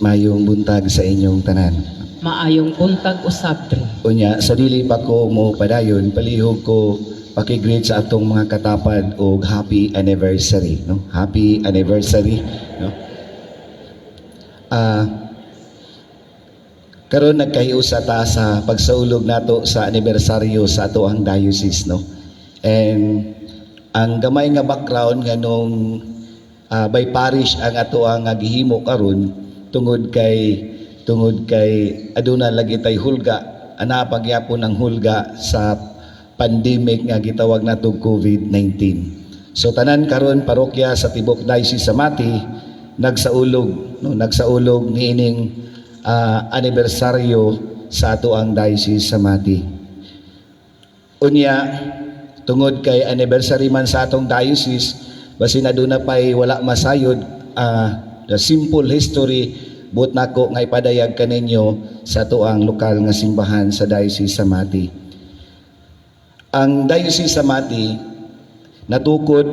Mayong buntag sa inyong tanan. Maayong buntag usab, Dre. Unya, sa dili pa ko mo padayon, palihog ko paki-greet sa atong mga katapad og happy anniversary, no? Happy anniversary, no? Karon nagkahiusa ta sa pagsaulog nato sa anibersaryo sa ato ang diocese, no? And ang gamay nga background nganong by parish ang ato ang gihimo karon, tungod kay aduna lagi tay hulga, ana pagyapon ang hulga sa pandemic nga gitawag nato COVID-19. So tanan karon parokya sa tibok Diocese sa Mati nagsaulog, no, nagsaulog niining anibersaryo sa ato ang Diocese sa Mati. Unya, tungod kay anniversary man sa atong diocese, basin aduna pay wala masayod, the simple history buot nako nga ipadayag kaninyo sa ato ang lokal nga simbahan sa Diocese sa Mati. Ang Diocese sa Mati natukod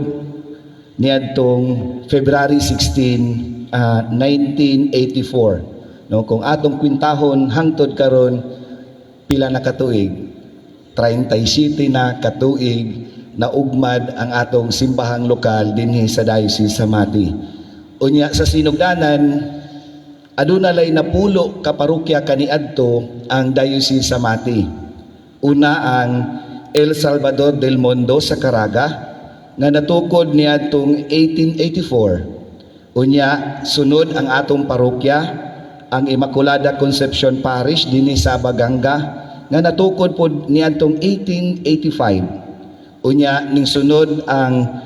niadtong February 16, 1984, no? Kung atong kwintahon hangtod karon, pila na katuig? 37 na katuig na ugmad ang atong simbahang lokal dinhi sa Diocese sa Mati. Unya, sa sinugdanan, aduna lay 10 ka parokya kaniadto ang Diocese sa Mati. Una, ang El Salvador del Mundo sa Caraga nga natukod niadtong 1884. Unya, sunod ang atong parokya, ang Immaculada Concepcion Parish dinhi sa Baganga nga natukod pod niadtong 1885. Unya, ning sunod ang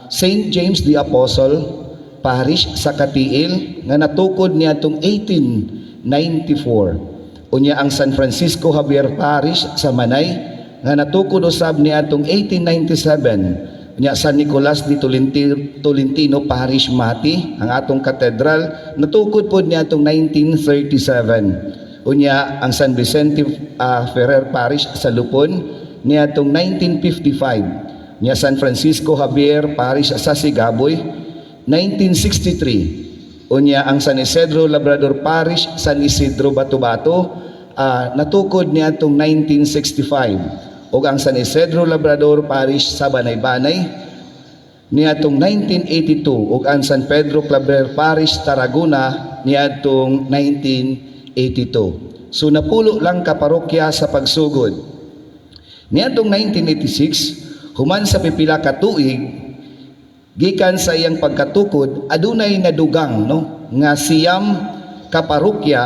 St. James the Apostle Parish sa Cateel nga natukod niadtong 1894. Unya, ang San Francisco Javier Parish sa Manay nga natukod usab niadtong 1897. Unya, San Nicolas de Tolentino Parish Mati, ang atong katedral, natukod pod niadtong 1937. Unya, ang San Vicente Ferrer Parish sa Lupon niadtong 1955. Unya, San Francisco Javier Parish sa Sigaboy, 1963. Unya, ang San Isidro Labrador Parish, San Isidro, Bato-Bato, natukod niadtong 1965. Ug ang San Isidro Labrador Parish sa Banay-Banay niadtong 1982 ug ang San Pedro Claver Parish Tarragona niadtong 1982. So 10 lang ka parokya sa pagsugod. Niadtong 1986, human sa pipila ka tuig gikan sa iyang pagkatukod, adunay nadugang, no, nga 9 ka parokya,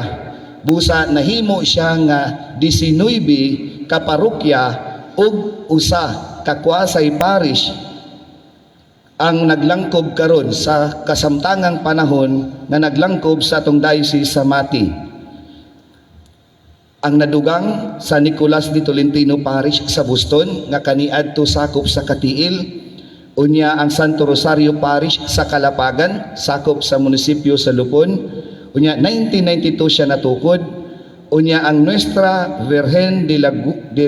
busa nahimo siya nga 19 ka parokya ug 1 ka quasi parish ang naglangkob karon sa kasamtangang panahon nga naglangkob sa atong Diocese sa Mati. Ang nadugang, sa Nicolas de Tolentino Parish sa Buston nga kaniadto sakop sa Cateel. Unya, ang Santo Rosario Parish sa Kalapagan, sakop sa munisipyo sa Lupon. Unya, 1992 siya natukod. Unya, ang Nuestra Virgen de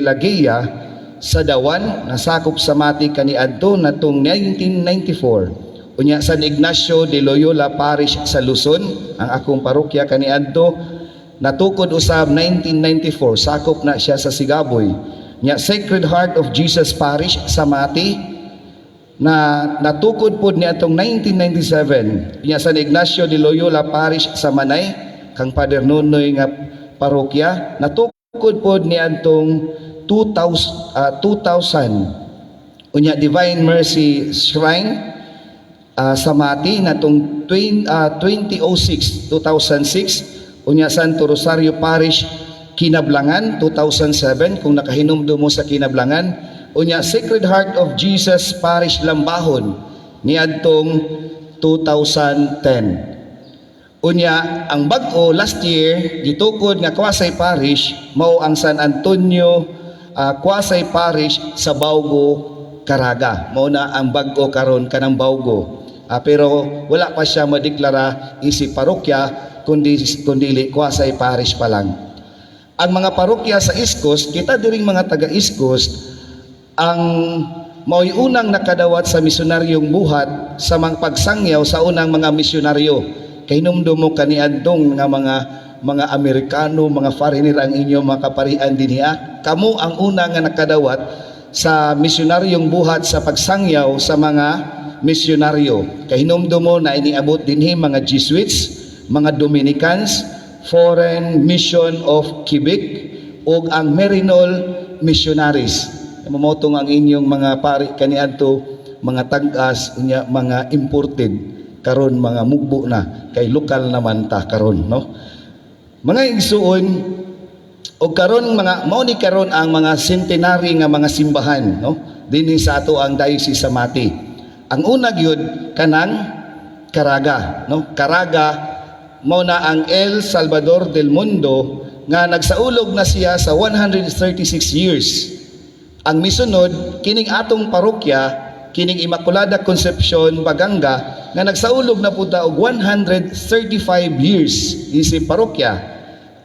la Guia sa Dawan, nasakop sa Mati kaniadto natong 1994. Unya, San Ignacio de Loyola Parish sa Luzon, ang akong parokya kaniadto, natukod usab 1994, sakop na siya sa Sigaboy. Nya, Sacred Heart of Jesus Parish sa Mati na natukod pod niadtong 1997. Nya, San Ignacio de Loyola Parish sa Manay, kang Father Nonoy nga parokya, natukod pod niadtong 2000, 2000. Unya, Divine Mercy Shrine sa Mati natong 2006, 2006. Unya, Santo Rosario Parish Kinablangan, 2007, kung nakahinumdum mo sa Kinablangan. Unya, Sacred Heart of Jesus Parish Lambahon niadtong 2010. Unya, ang bag-o last year gitukod nga quasi parish mao ang San Antonio Quasi Parish sa Baugo, Caraga. Mao na ang bag-o karon, kanang Baugo. Pero wala pa siya madeklara isip parokya kundi kundi quasi parish pa lang. Ang mga parokya sa East Coast, kita diring mga taga East Coast ang mao'y unang nakadawat sa misionaryong buhat sa mga pagsangyaw sa unang mga misyonaryo. Kay hinumdum mo kaniadtong nga mga Amerikano, mga foreigner ang inyong mga kaparian dinhi. Kamo ang una nga nakadawat sa misyonaryong buhat sa pagsangyaw sa mga misyonaryo. Kay hinumdum mo na iniabot dinhi mga Jesuits, mga Dominicans, Foreign Mission of Quebec ug ang Maryknoll Missionaries. Mao tong ang inyong mga pari kaniadto mga tag-as, unya mga imported, karon mga mugbo na kay lokal naman ta karon, no? Mga igsuon, og karon mga mao ni karon ang mga centenary nga mga simbahan, no, dinhi sa ato ang Diocese sa Mati. Ang una gyud kanang Caraga, no? Caraga mao na ang El Salvador del Mundo nga nagsaulog na siya sa 136 years. Ang misunod kining atong parokya, kining Immaculada Concepcion Baganga, nga nagsaulog na pud ta og 135 years isip parokya.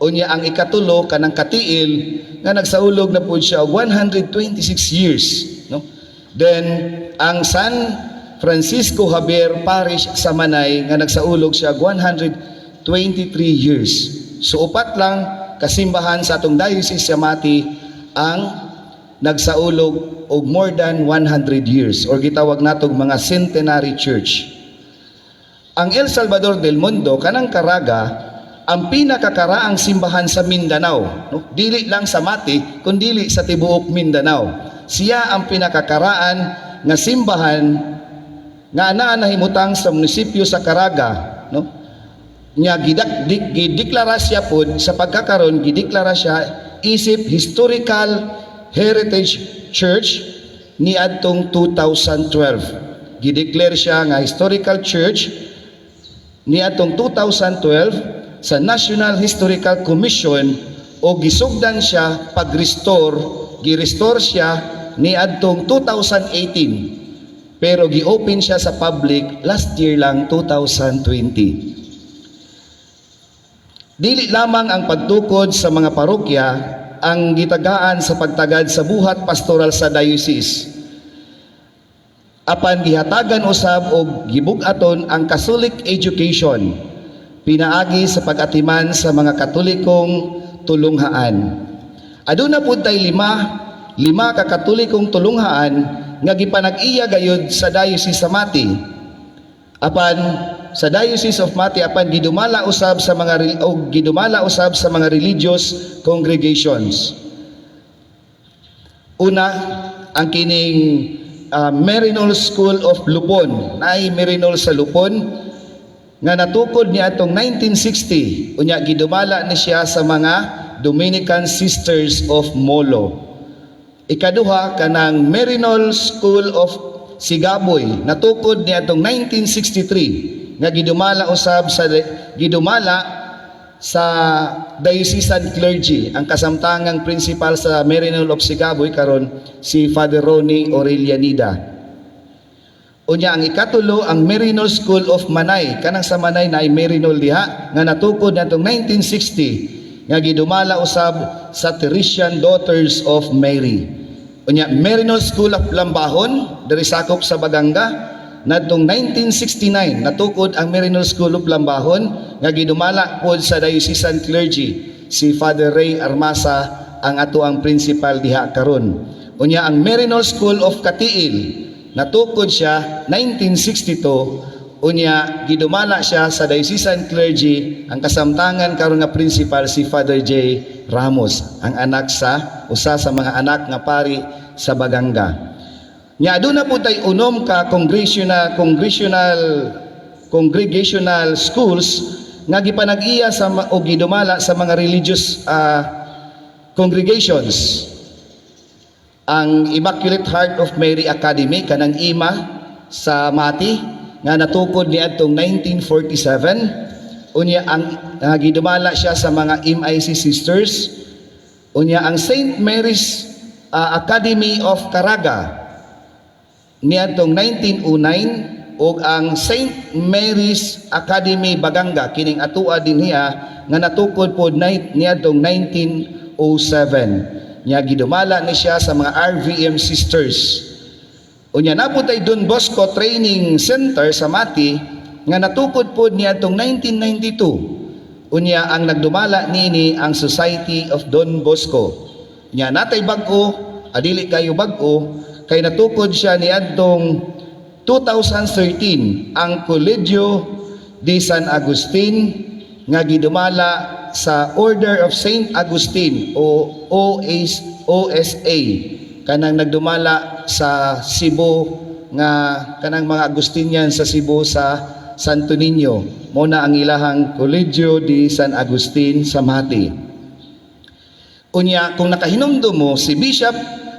Unya ang ikatulo kanang Katiil nga nagsaulog na pud siya og 126 years, no? Then ang San Francisco Javier Parish sa Manay nga nagsaulog siya og 123 years. So upat lang kasimbahan sa atong Diocese sa Mati ang nagsaulog og more than 100 years or gitawag natog mga centenary church. Ang El Salvador del Mundo kanang Caraga ang pinakakaraang simbahan sa Mindanao, no? Dili lang sa Mati kundili sa tibuok Mindanao. Siya ang pinakakaraan nga simbahan nga anaa nahimutang sa munisipyo sa Caraga, no? Nya gideklara siya pod sa pagkakaron, gideklara siya isip Historical Heritage Church niadtong 2012. Gideclare siya nga historical church niadtong 2012 sa National Historical Commission o gisugdan siya pag-restore, gi-restore siya niadtong 2018, pero gi-open siya sa public last year lang, 2020. Dili lamang ang pagtukod sa mga parokya ang gitagaan sa pagtagad sa buhat pastoral sa diocese. Apan gihatagan usab og gibug-aton ang Catholic education pinaagi sa pag-atiman sa mga Katolikong tulunghaan. Aduna pud tay lima ka Katolikong tulunghaan nga gipanag-iya gayud sa Diocese sa Mati. Apan sa Diocese of Mati, apan gidumala usab sa mga religious congregations. Una, ang kining Maryknoll School of Lupon. Naay Maryknoll sa Lupon nga natukod niya atong 1960, unya gidumala ni siya sa mga Dominican Sisters of Molo. Ikaduha, kanang Maryknoll School of Sigaboy, natukod niya atong 1963 nga gidumala sa diocesan clergy. Ang kasamtangang principal sa Maryknoll of Sigaboy karon si Father Ronnie Aurelianida. Unya ang ikatulo, ang Maryknoll School of Manay. Kanang sa Manay na ay Maryknoll diha nga natukod natong 1960 nga gidumala usab sa Teresian Daughters of Mary. Unya Maryknoll School of Lambajon, diri sakop sa Baganga, nadtong 1969 natukod ang Maryknoll School of Lambajon nga gidumala pod sa diocesan clergy. Si Father Ray Armasa ang ato ang principal diha karon. Unya ang Maryknoll School of Katiil, natukod siya 1962, unya gidumala siya sa diocesan clergy. Ang kasamtangan karon nga principal si Father J. Ramos, ang anak sa usa sa mga anak nga pari sa Baganga. Nya aduna po tay unom ka congregational congregational congregational schools nga gipanag-iya o gidumala sa mga religious congregations. Ang Immaculate Heart of Mary Academy, kanang IMA sa Mati, nga natukod niadtong 1947, unya ang gidumala siya sa mga MIC sisters. Unya ang St. Mary's Academy of Caraga niadtong 1909 ug ang St. Mary's Academy Baganga, kining atua dinhiya, nga natukod pod niadtong 1907, nya gidumala ni siya sa mga RVM sisters. Unya naa pod tay Don Bosco Training Center sa Mati. nga natukod pod niadtong 1992. Unya ang nagdumala niini ang Society of Don Bosco. Nya natay bag-o, adili kayo bag-o kay natukod siya niadtong 2013, ang Colegio de San Agustin nga gidumala sa Order of Saint Agustin o OAS, OSA, kanang nagdumala sa Cebu nga kanang mga Agustinian sa Cebu sa Santo Niño. Mo na ang ilahang Colegio de San Agustin sa Mati. Unya kung nakahinumdum mo, si Bishop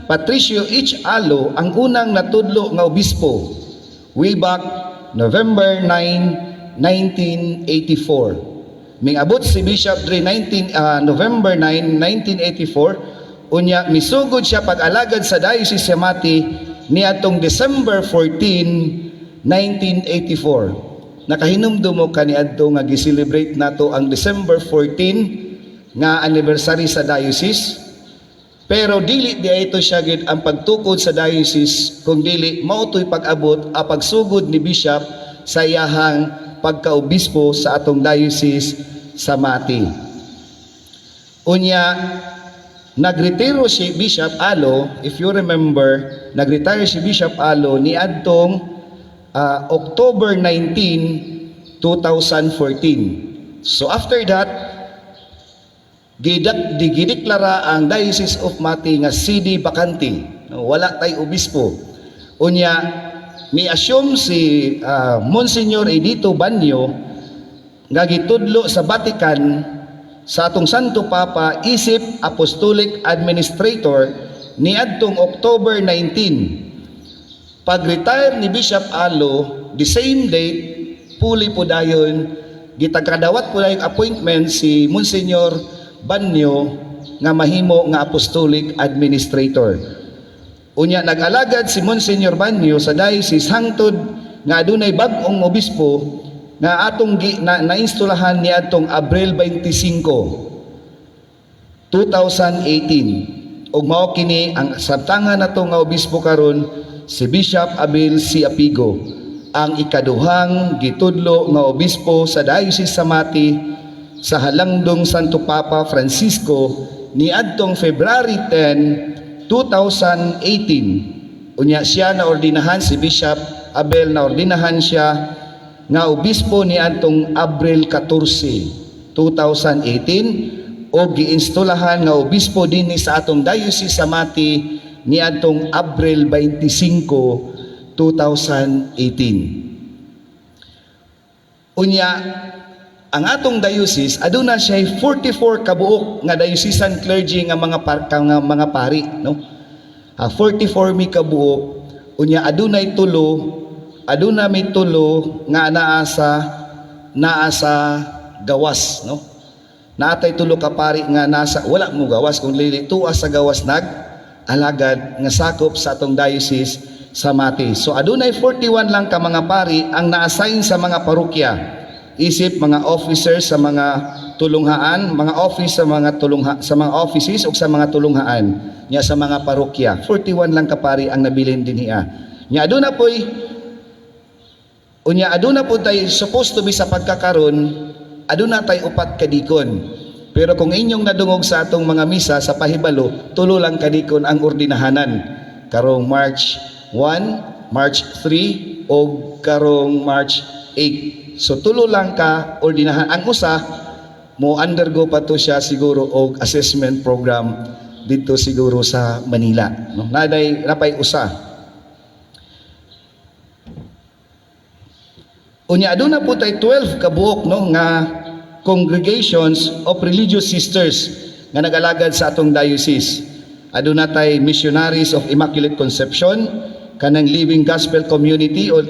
Patricio H. Alo ang unang natudlo nga obispo way back November 9, 1984. Mingabot si Bishop dre 19 November 9, 1984. Unya misugod siya pag-alagad sa Diocese sa Mati niadtong December 14, 1984. Nakahinumdum mo kaniadto nga gi-celebrate nato ang December 14 nga anniversary sa diocese? Pero dili di ito siya gid ang pagtukod sa diocese, kung dili mao to'y pag-abot a pagsugod ni Bishop sa iyahang pagkaobispo sa atong Diocese sa Mati. Unya nagretiro si Bishop Alo, if you remember, nagretire si Bishop Alo niadtong October 19, 2014. So after that, gidak gideklara ang Diocese of Mati nga sede vacante. No, wala tay obispo. Unya mi-assume si Monsignor Edito Banyo nga gitudlo sa Vatican sa atong Santo Papa isip Apostolic Administrator niadtong October 19. Pag-retire ni Bishop Alo, the same date, puli po dayon, gitagkadawat po dayon appointment si Monsignor Banyo nga mahimo nga Apostolic Administrator. Unya nag-alagad si Monsignor Banyo sa diocese hangtod nga adunay bag-ong obispo nga atong nainstulahan niadtong Abril 25, 2018, ug mao kini ang sabtangan nato nga obispo karon, si Bishop Abel C. Apigo, ang ikaduhang gitudlo nga obispo sa Diocese sa Mati sa halangdong Santo Papa Francisco niadtong February 10, 2018. Unya siya na ordinahan, si Bishop Abel, na ordinahan siya nga obispo niadtong Abril 14, 2018 o giinstulahan nga obispo dinhi sa atong Diocese sa Mati niadtong Abril 25, 2018. Unya ang atong diocese aduna siya 44 kabuok nga diocesan clergy nga mga pari, no? 44 mi kabuok. Unya adunay tulo, aduna may tulo nga naa sa gawas, no? Naatay tulo ka pari nga nasa, wala mo gawas kung dili tuwa sa gawas nag alagad nga sakop sa atong Diocese sa Mati. So adunay 41 lang ka mga pari ang na-assign sa mga parokya isip mga officers sa mga tulunghaan, mga office sa mga tulungha, sa mga offices ug sa mga tulunghaan nya sa mga parokya. 41 lang ka pari ang nabilin dinhiya. Nya aduna poy, unya aduna po tay supposed to be sa pagkakaron aduna tay upat ka dikon. Pero kung inyong nadungog sa atong mga misa sa pahibalo, tulo lang ka dikon ang ordinahanan. Karong March 1, March 3 o karong March 8. So tulo lang ka ordinahan. Ang usa mo undergo pa to siya siguro og assessment program dito siguro sa Manila. No? Naday napay usa. Unya aduna po tay 12 kabuok, no, nga congregations of religious sisters nga nag-alagad sa atong diocese. Aduna tay Missionaries of Immaculate Conception, kanang Living Gospel Community o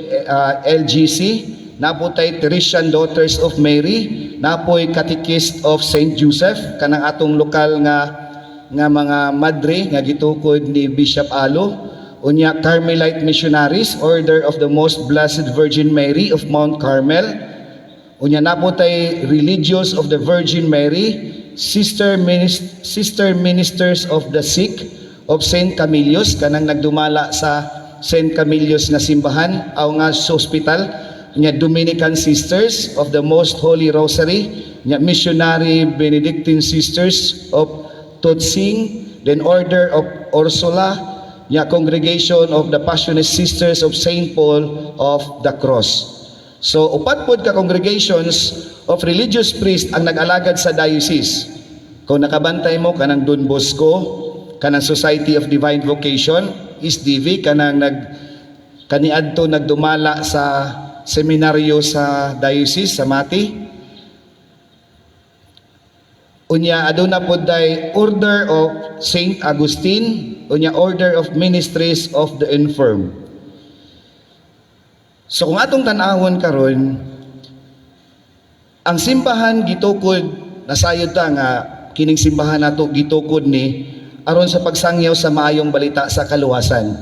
LGC, napo tay Teresian Daughters of Mary, napoy Catechist of Saint Joseph, kanang atong lokal nga mga madre nga gitukod ni Bishop Alo. Unya Carmelite Missionaries, Order of the Most Blessed Virgin Mary of Mount Carmel. Unya napo tay Religious of the Virgin Mary, Sister Ministers of the Sick of Saint Camillus, kanang nagdumala sa Saint Camillus nga simbahan aw nga sa hospital. nya Dominican Sisters of the Most Holy Rosary, nya Missionary Benedictine Sisters of Tutzing, then Order of Ursula, nya Congregation of the Passionist Sisters of Saint Paul of the Cross. So upat pod ka congregations of religious priest ang nag-alagad sa diocese. Kung nakabantay mo, kanang Don Bosco, kanang Society of Divine Vocation, SDV, kanang nag kaniadto nagdumala sa seminaryo sa diocese sa Mati. Unya aduna pod day Order of Saint Augustine, unya Order of Ministries of the Infirm. So kung atong tan-awon karon, ang simbahan gitukod, nasayod ta nga kining simbahan nato gitukod ni aron sa pagsangyaw sa maayong balita sa kaluwasan.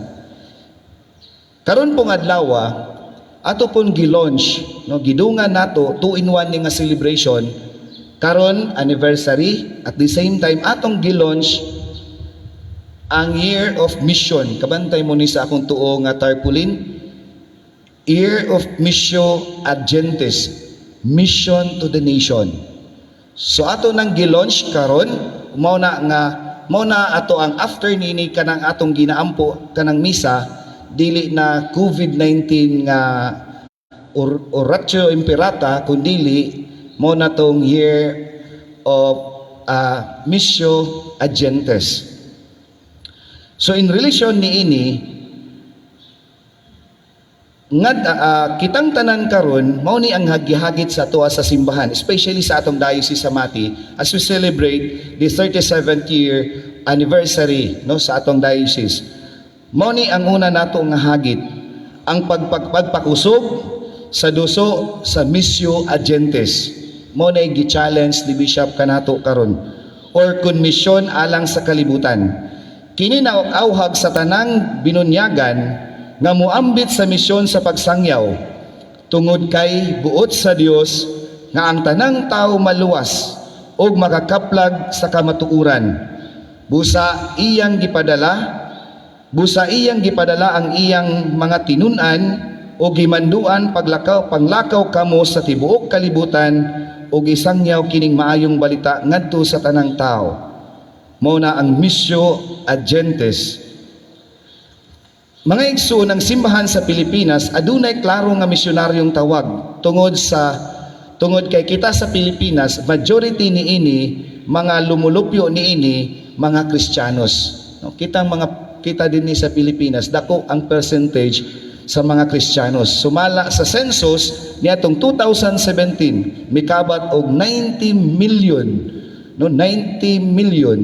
Karon pong adlaw, ato pong gi-launch, no, gidungan nato 2 in 1 ni nga celebration karon, anniversary, at the same time atong gi-launch ang Year of Mission. Kabantay mo ni sa akong tuo nga tarpaulin, Year of Missio Ad Gentes, Mission to the Nation. So ato nang gi-launch karon, mao na nga mao na ato ang after nini, kanang atong ginaampo kanang misa, dili na COVID-19 nga or oratio imperata, kundili mao na tong Year of Missio Ad Gentes. So in relation niini nga kitang tanan karon, mao ni ang hagihagit sa atoa sa simbahan, especially sa atong diocese sa Mati, as we celebrate the 37th year anniversary, no, sa atong diocese. Mao ni ang una nato nga hagit, ang pagpakusog sa duso sa Missio Ad Gentes. Mao na gi-challenge ni Bishop kanato karon, or kun misyon alang sa kalibutan. Kini na auhag sa tanang binunyagan nga muambit sa misyon sa pagsangyaw, tungod kay buot sa Dios nga ang tanang tao maluwas ug makakaplag sa kamatuoran. Busa iyang gipadala ang iyang mga tinun-an ug gimanduan, "Paglakaw, panglakaw kamo sa tibuok kalibutan ug isangyaw kining maayong balita ngadto sa tanang tao." Mao na ang Missio Ad Gentes. Mga igsoon, ang simbahan sa Pilipinas adunay klaro nga misyonaryong tawag tungod kay kita sa Pilipinas, majority niini, mga lumulupyo niini, mga Kristiyanos. No, kitang mga kita dinhi sa Pilipinas, dako ang percentage sa mga Kristiyanos. Sumala sa census niadtong 2017, mikabat og 90 million, no, 90 million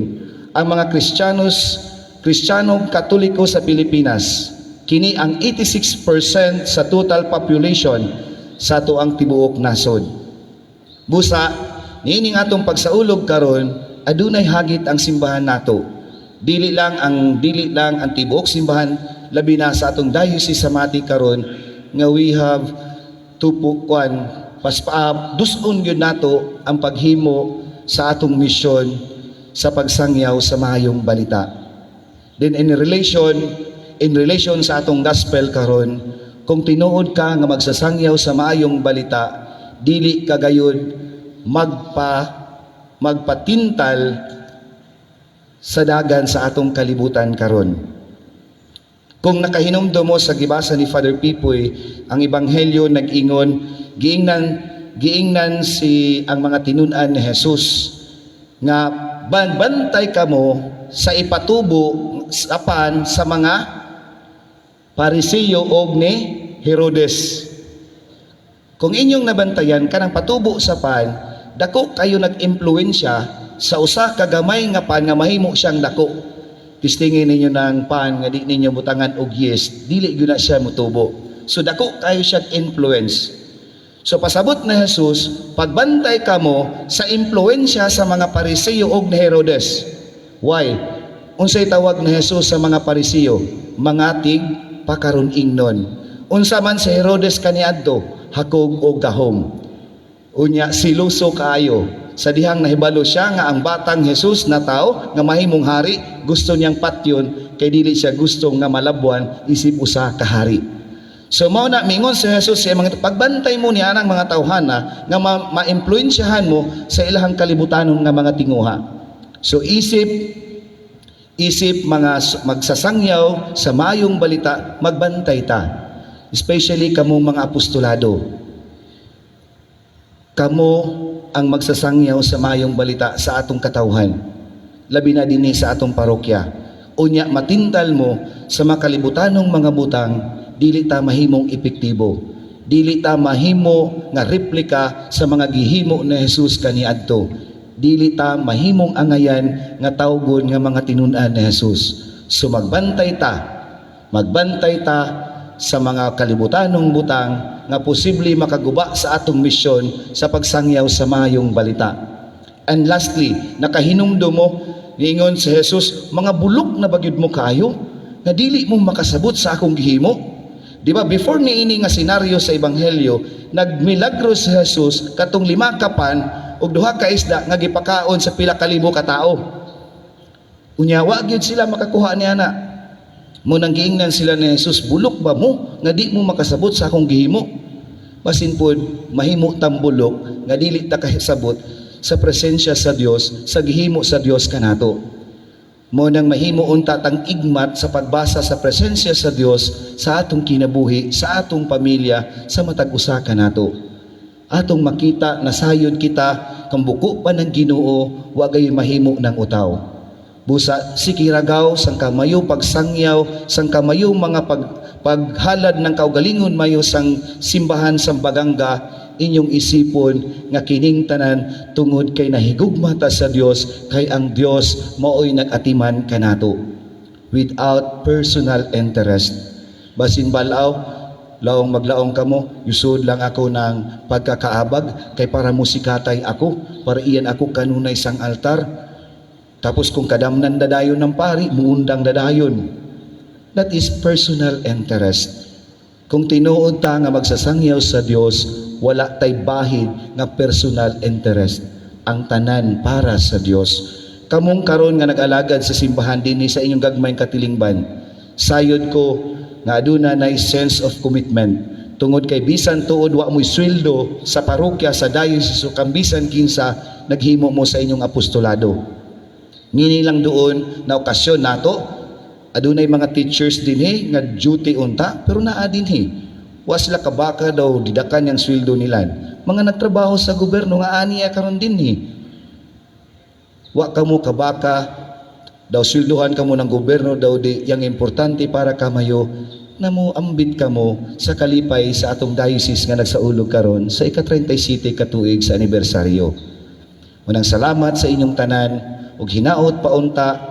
ang mga Kristiyanos, Kristiyano Katoliko sa Pilipinas. Kini ang 86% sa total population sa atoang tibuok nasod. Busa niining atong pagsaulog karon, adunay hagit ang simbahan nato. Dili lang ang tibuok simbahan, labi na sa atong diocese sa Mati karon nga we have to kwan pas dus-on gyud nato ang paghimo sa atong misyon sa pagsangyaw sa maayong balita. Then in relation sa atong gospel karon, kung tinuod ka nga magsasangyaw sa maayong balita, dili ka gayud magpatintal sa dagan sa atong kalibutan karon. Kung nakahinumdom mo sa gibasa ni Father Pipoy, ang ebanghelyo nag-ingon, giingnan si ang mga tinun-an ni Jesus nga bantay kamo sa ipatubo apan sa mga Parisiyo og ni Herodes. Kung inyong nabantayan kanang patubo sa pan, dako kayo nag-impluwensya sa usa ka gamay nga pan nga mahimo siyang dako. Testingin ninyo ng pan nga di ninyo butangan og yeast, dili gyud na siya mutubo. So dako kayo siya influence. So pasabot na Jesus, pagbantay kamo sa impluwensya sa mga Parisiyo og ni Herodes. Why? Unsay tawag ni Jesus sa mga Parisiyo? Mga tig pakaron ingnon. Unsa man si Herodes kaniadto? Hakog og gahom. Unya seloso kaayo sa dihang nahibalo siya nga ang batang Jesus na tao nga mahimong hari, gusto niyang patyon kay dili siya gusto nga malabwan isip usa ka hari. So mao na mingon si Jesus sa mga pagbantay mo niya ang mga tawhana nga ma-impluwensyahan mo sa ilahang kalibutanon nga mga tinguha. So isip isip mga magsasangyaw sa maayong balita, magbantay ta. Especially kamong mga apostolado. Kamo ang magsasangyaw sa maayong balita sa atong katawhan. Labi na dinhi sa atong parokya. Unya matintal mo sa makalibutanong mga butang, dili ta mahimong epektibo. Dili ta mahimo nga replika sa mga gihimo ni Jesus kaniadto. Dili ta mahimong angayan nga tawgon nga mga tinun-an ni Jesus. So magbantay ta, magbantay ta sa mga kalibutanong butang nga posible makaguba sa atong misyon sa pagsangyaw sa maayong balita. And lastly, nakahinumdum mo, niingon si Jesus, "Mga bulok na ba gyud mo kaayo nga dili mo makasabot sa akong gihimo?" Di ba before niini nga senaryo sa ebanghelyo, nagmilagro si Jesus katong lima ka pan ug duha ka isda nga gipakaon sa pila ka libo ka tao. Unya wa gyud sila makakuha niya na. Mao nang giingnan sila ni Jesus, "Bulok ba mo nga di mo makasabot sa akong gihimo?" Basin pod mahimo tang bulok nga dili ta kasabot sa presensya sa Dios, sa gihimo sa Dios kanato. Mao nang mahimo unta tang igmat sa pagbasa sa presensya sa Dios sa atong kinabuhi, sa atong pamilya, sa matag usa kanato. Atong makita na sayod kita kang buko pa ng Ginoo, wa gay mahimo ng utaw. Busa sikiragaw sang kamayo pagsangyaw, sang kamayo mga paghalad ng kaugalingon mayo sang simbahan sang Baganga, inyong isipon nga kining tanan tungod kay nahigugma ta sa Dios, kay ang Dios maoy nag-atiman kanato without personal interest. Basin balaw laong maglaong kamo, yusod lang ako ng pagkakaabag kay para musikatay ako, para iyan ako kanunay sang altar. Tapos kung kadamnan dadayon ng pari, muundang dadayon. That is personal interest. Kung tinuod ta nga magsasangyaw sa Dios, wala tay bahid nga personal interest. Ang tanan para sa Dios. Kamong karon nga nag-alagad sa simbahan dinhi sa inyong gagmayng katilingban, sayod ko nga aduna na sense of commitment tungod kay bisan tuod wa mo'y sweldo sa parokya, sa diocese o kang bisan kinsa, naghimo mo sa inyong apostolado. Ngini lang doon na okasyon nato, adunay mga teachers dinhi nga duty unta pero naa dinhi. Wa sila kabaka daw didakan yang sweldo nila. Mga nagtrabaho sa gobyerno nga aniya karon dinhi. Wa kamo kabaka daw sweldohan kamo ng gobyerno daw di yang importante para kamayo na mo ambit kamo sa kalipay sa atong diocese nga nagsaulog karon sa ika-37 ka tuig sa anibersaryo. Unang salamat sa inyong tanan ug hinaot paunta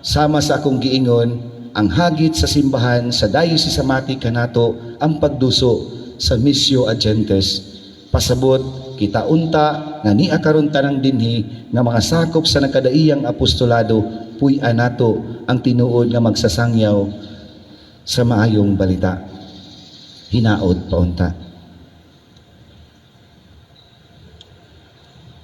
sama sa akong giingon, ang hagit sa simbahan sa Diocese sa Mati kanato ang pagduso sa Missio Ad Gentes. Pasabot kita unta nga nia karon tanang dinhi nga mga sakop sa nagkadaiyang apostolado, puy-an nato ang tinuod nga magsasangyaw sa maayong balita. Hinaot paunta.